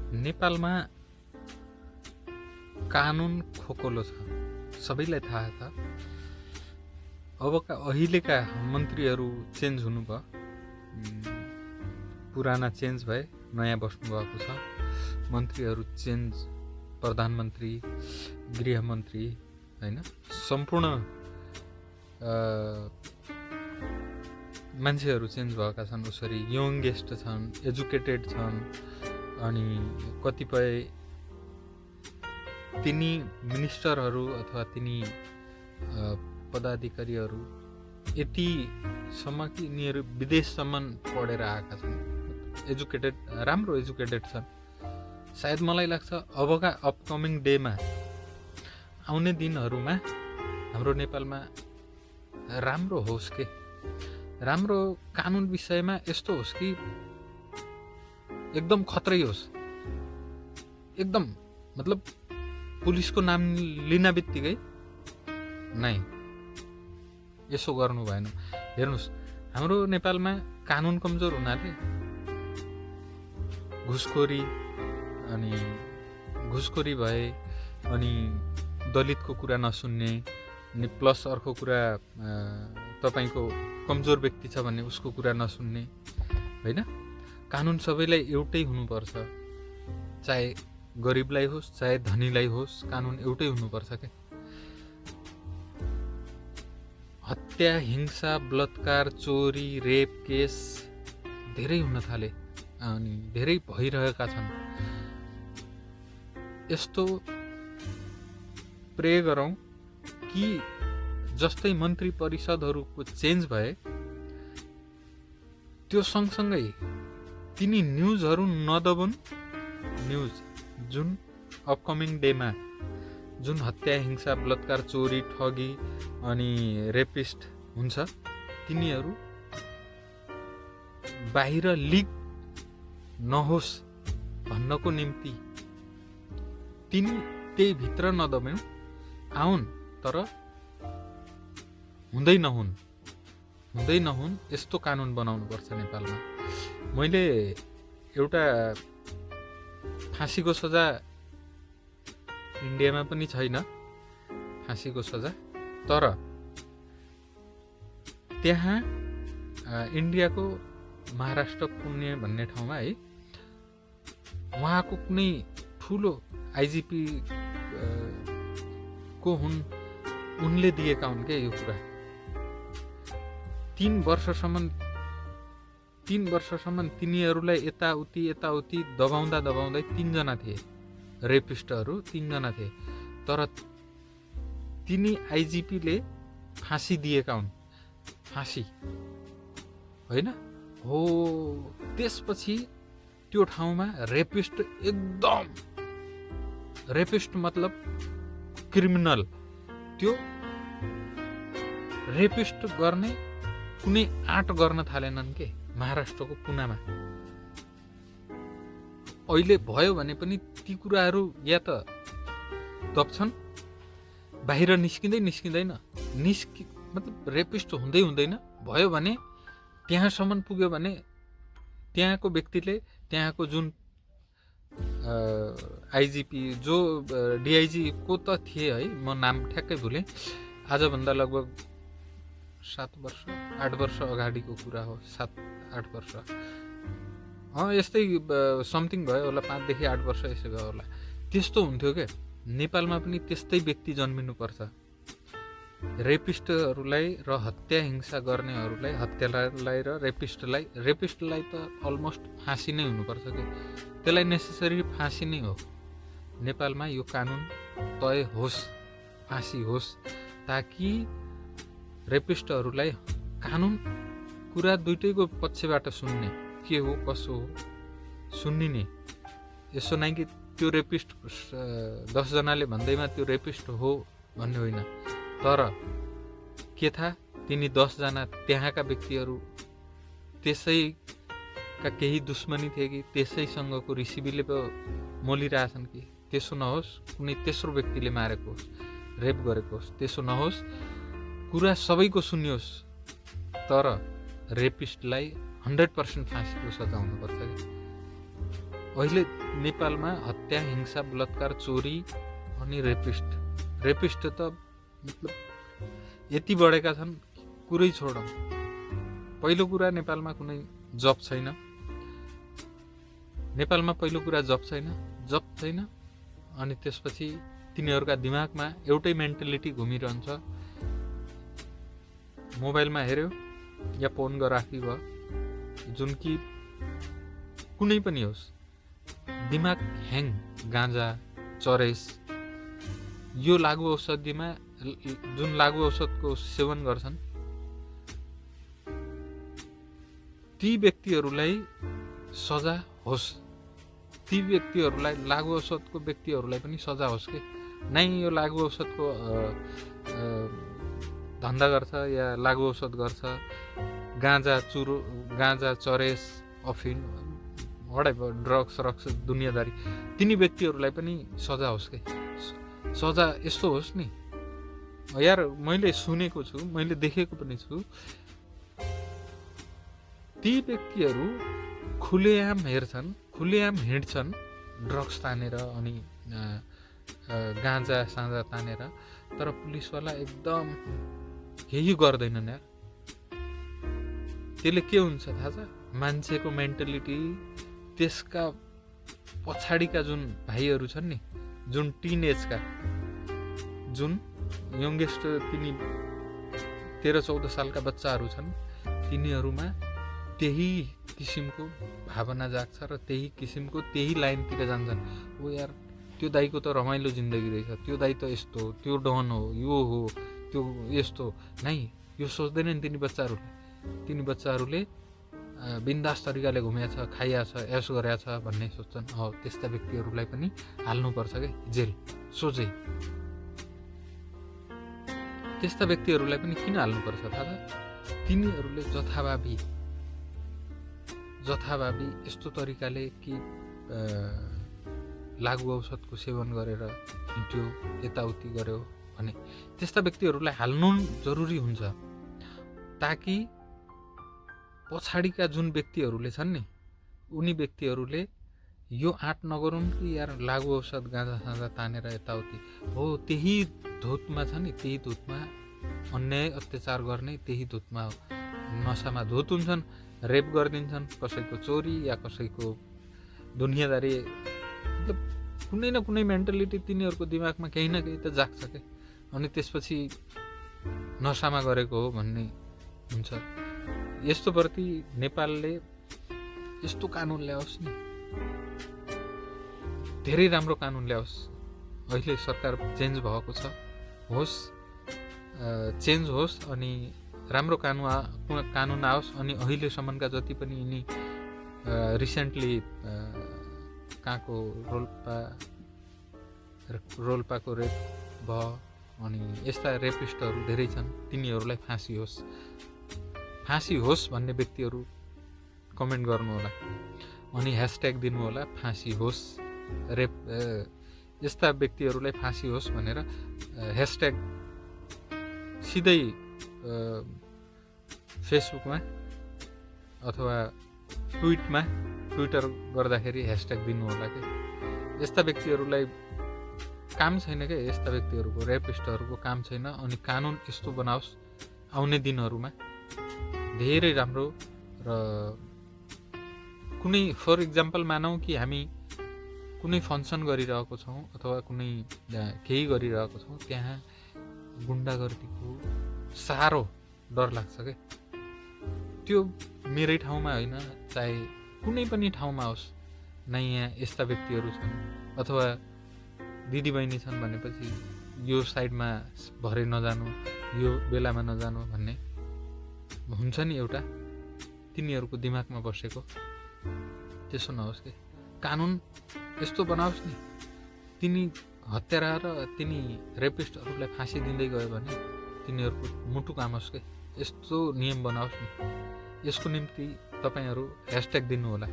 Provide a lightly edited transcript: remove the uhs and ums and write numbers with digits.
नेपालमा कानुन खोकलो छ, सबैलाई थाहा छ। अबका अहिलेका मन्त्रीहरू चेन्ज हुनुभयो, पुराना चेन्ज भए, नयाँ बस्नुभएको छ। मन्त्रीहरू चेन्ज, प्रधानमन्त्री, गृहमन्त्री, होइन, सम्पूर्ण मान्छेहरू चेन्ज भएका छन्। उसरी यङ्गेस्ट छन्, एजुकेटेड छन्, अनि कतिपय तिनी मिनिस्टरहरू अथवा तिनी पदाधिकारीहरू यतिसम्म कि यिनीहरू विदेशसम्म पढेर आएका छन्, एजुकेटेड, राम्रो एजुकेटेड छन्। सायद मलाई लाग्छ अबका अपकमिङ डेमा, आउने दिनहरूमा हाम्रो नेपालमा राम्रो होस् के, राम्रो कानुन विषयमा यस्तो होस् कि एकदम खतरै होस्, एकदम मतलब पुलिसको नाम लिन बित्तिकै नै यसो गर्नु भएन। हेर्नुहोस्, हाम्रो नेपालमा कानुन कमजोर हुनाले घुसखोरी भए, अनि दलितको कुरा नसुन्ने, अनि प्लस अर्को कुरा तपाईको कमजोर व्यक्ति छ भने उसको कुरा नसुन्ने, होइन। कानुन सबैलाई एउटै हुनुपर्छ, चाहे गरिबलाई होस् चाहे धनीलाई होस्, कानुन एउटै हुनुपर्छ क्या। हत्या, हिंसा, बलात्कार, चोरी, रेप केस धेरै हुन थाले, अनि धेरै भइरहेका छन्। यस्तो प्रे गरौँ कि जस्तै मन्त्री परिषदहरूको चेन्ज भए, त्यो सँगसँगै तिनी न्युजहरू नदबुन्। न्युज जुन अपकमिङ डेमा जुन हत्या, हिंसा, बलात्कार, चोरी, ठगी अनि रेपिस्ट हुन्छ, तिनीहरू बाहिर लिक नहोस् भन्नको निम्ति तिनी त्यही भित्र नदब्यौँ, आउन्, तर हुँदै नहुन् यस्तो कानुन बनाउनुपर्छ नेपालमा। मैले एउटा फाँसीको सजा, इन्डियामा पनि छैन फाँसीको सजा, तर त्यहाँ इन्डियाको महाराष्ट्र पुणे भन्ने ठाउँमा है, उहाँको कुनै ठुलो आइजिपी को हुन्, उनले दिएका हुन् क्या यो कुरा। 3 वर्षसम्म तिनीहरूलाई यताउति दबाउँदै 3 जना थिए, रेपिस्टहरू 3 जना थिए, तर तिनी आइजिपीले फाँसी दिएका हुन्। फाँसी होइन हो। त्यसपछि त्यो ठाउँमा रेपिस्ट, एकदम रेपिस्ट मतलब क्रिमिनल, त्यो रेपिस्ट गर्ने कुनै आँट गर्न थालेनन् के महाराष्ट्रको पुनामा। अहिले भयो भने पनि ती कुराहरू या त दब्छन्, बाहिर निस्किँदैन, मतलब रेपिस्ट हुँदैन, भयो भने त्यहाँसम्म पुग्यो भने त्यहाँको व्यक्तिले, त्यहाँको जुन आइजिपी, जो डिआइजी को त थिए है, म नाम ठ्याक्कै भुलेँ, आजभन्दा लगभग 8 वर्ष अगाडिको कुरा हो, 7-8 वर्ष, यस्तै समथिङ भयो होला, 5 देखि 8 वर्ष यसो भयो होला। त्यस्तो हुन्थ्यो क्या। नेपालमा पनि त्यस्तै व्यक्ति जन्मिनुपर्छ। रेपिस्टहरूलाई र हत्या हिंसा गर्नेहरूलाई, हत्यालाई र रेपिस्टलाई त अलमोस्ट फाँसी नै हुनुपर्छ कि, त्यसलाई नेसेसरी फाँसी नै हो। नेपालमा यो कानुन तय होस्, फाँसी होस्, ताकि रेपिस्टहरूलाई कानुन कुरा दुइटैको पक्षबाट सुन्ने, के हो कसो हो सुनिने। यसो नै कि त्यो रेपिस्ट 10 जनाले भन्दैमा त्यो रेपिस्ट हो भन्ने होइन, तर के थाहा तिनी 10 जना त्यहाँका व्यक्तिहरू त्यसैका केही दुश्मनी थिए कि त्यसैसँगको रिसिभीले पो मोलिरहेछन् कि। त्यसो नहोस्, कुनै तेस्रो व्यक्तिले मारेको होस्, रेप गरेको होस्, त्यसो नहोस्। कुरा सबैको सुनियोस्, तर रेपिस्टलाई 100% फाँसीको सजाय हुनुपर्छ कि। अहिले नेपालमा हत्या, हिंसा, बलात्कार, चोरी अनि रेपिस्ट त मतलब यति बढेका छन्, कुरै छोडौँ। पहिलो कुरा नेपालमा कुनै जब छैन। जब छैन अनि त्यसपछि तिनीहरूका दिमागमा एउटै मेन्टालिटी घुमिरहन्छ, मोबाइलमा हेऱ्यो या पोर्नोग्राफी भयो, जुन कि कुनै पनि होस्, दिमाग ह्याङ, गाँजा, चरेस, यो लागु औषधिमा जुन लागु औषधको सेवन गर्छन् ती व्यक्तिहरूलाई सजा होस्, ती व्यक्तिहरूलाई, लागु औषधको व्यक्तिहरूलाई पनि सजा होस् कि नै यो लागु औषधको धन्दा गर्छ या लागु औषध गर्छ, गाँजा, चरेस, अफिन, whatever, ड्रग्स दुनियाँदारी, तिनी व्यक्तिहरूलाई पनि सजा होस् कि सजा यस्तो होस् नि। यार मैले सुनेको छु, मैले देखेको पनि छु, ती व्यक्तिहरू खुलेआम हेर्छन्, खुलेआम हिँड्छन् ड्रग्स तानेर अनि गाँजा साँझा तानेर, तर पुलिसवाला एकदम केही गर्दैनन् यार। त्यसले के हुन्छ थाहा छ? मान्छेको मेन्टालिटी, त्यसका पछाडिका जुन भाइहरू छन् नि, जुन टिन एजका, जुन यङ्गेस्ट, तिनी 13-14 सालका बच्चाहरू छन्, तिनीहरूमा त्यही किसिमको भावना जाग्छ र त्यही किसिमको त्यही लाइनतिर जान्छन्। ओ यार त्यो दाइको त रमाइलो जिन्दगी रहेछ, त्यो दाइ त यस्तो, त्यो डन हो, यो हो, त्यो यस्तो नै, यो सोच्दैनन् तिनी बच्चाहरूले बिन्दास तरिकाले घुमेछ, खाइरहेछ, ऐस गरेछ भन्ने सोच्छन्। त्यस्ता व्यक्तिहरूलाई पनि हाल्नुपर्छ क्या जेल, सोझै। त्यस्ता व्यक्तिहरूलाई पनि किन हाल्नुपर्छ थाहा छ? तिनीहरूले जथाभावी यस्तो तरिकाले कि लागु औषधको सेवन गरेर हिँड्यो, यताउति गर्यो भने त्यस्ता व्यक्तिहरूलाई हाल्नु जरुरी हुन्छ, ताकि पछाडिका जुन व्यक्तिहरूले छन् नि, उनी व्यक्तिहरूले यो आँट नगरून् कि यार लागु औषध गाँजा साँझा तानेर यताउति हो, त्यही धुतमा छ नि, त्यही धुतमा अन्याय अत्याचार गर्ने, त्यही धुतमा नसामा धुत हुन्छन्, रेप गरिदिन्छन्, कसैको चोरी या कसैको दुनियाँदारी, मतलब कुनै न कुनै मेन्टालिटी तिनीहरूको दिमागमा केही न केही त जाग्छ क्या। अनि त्यसपछि नसामा गरेको हो भन्ने हुन्छ। यस्तो प्रति नेपालले यस्तो कानुन ल्याओस् नि, धेरै राम्रो कानुन ल्याओस्। अहिले सरकार चेन्ज भएको छ, चेन्ज होस् अनि राम्रो कानुन आओस्। अनि अहिलेसम्मका जति पनि यिनी रिसेन्टली कहाँको रोल्पाको रेप भयो, अनि यस्ता रेपिस्टहरू धेरै छन्, तिनीहरूलाई फाँसी होस् भन्ने व्यक्तिहरू कमेन्ट गर्नु होला, अनि ह्यासट्याग दिनु होला फाँसी होस्, यस्ता व्यक्तिहरूलाई फाँसी होस् भनेर ह्यासट्याग सिधै फेसबुकमा अथवा ट्विटर गर्दाखेरि ह्यासट्याग दिनु होला कि यस्ता व्यक्तिहरूलाई काम छैन क्या, यस्ता व्यक्तिहरूको, रेपिस्टहरूको काम छैन। अनि कानुन यस्तो बनाओस् आउने दिनहरूमा धेरै राम्रो। र कुनै फर इक्जाम्पल मानौँ कि हामी कुनै फङ्सन गरिरहेको छौँ अथवा कुनै केही गरिरहेको छौँ, त्यहाँ गुन्डागर्दीको साह्रो डर लाग्छ क्या। त्यो मेरै ठाउँमा होइन, चाहे कुनै पनि ठाउँमा होस् नै, यहाँ यस्ता व्यक्तिहरू छन् अथवा दिदीबहिनी छन् भनेपछि यो साइडमा भरे नजानु, यो बेलामा नजानु भन्ने हुन्छ नि एउटा तिनीहरूको दिमागमा बसेको। त्यसो नहोस् कि कानुन यस्तो बनाओस् नि, तिनी हत्यारा र तिनी रेपिस्टहरूलाई फाँसी दिँदै गयो भने तिनीहरूको मुटु कामोस् कि यस्तो नियम बनाओस् नि। यसको निम्ति तपाईहरू ह्यासट्याग दिनु होला।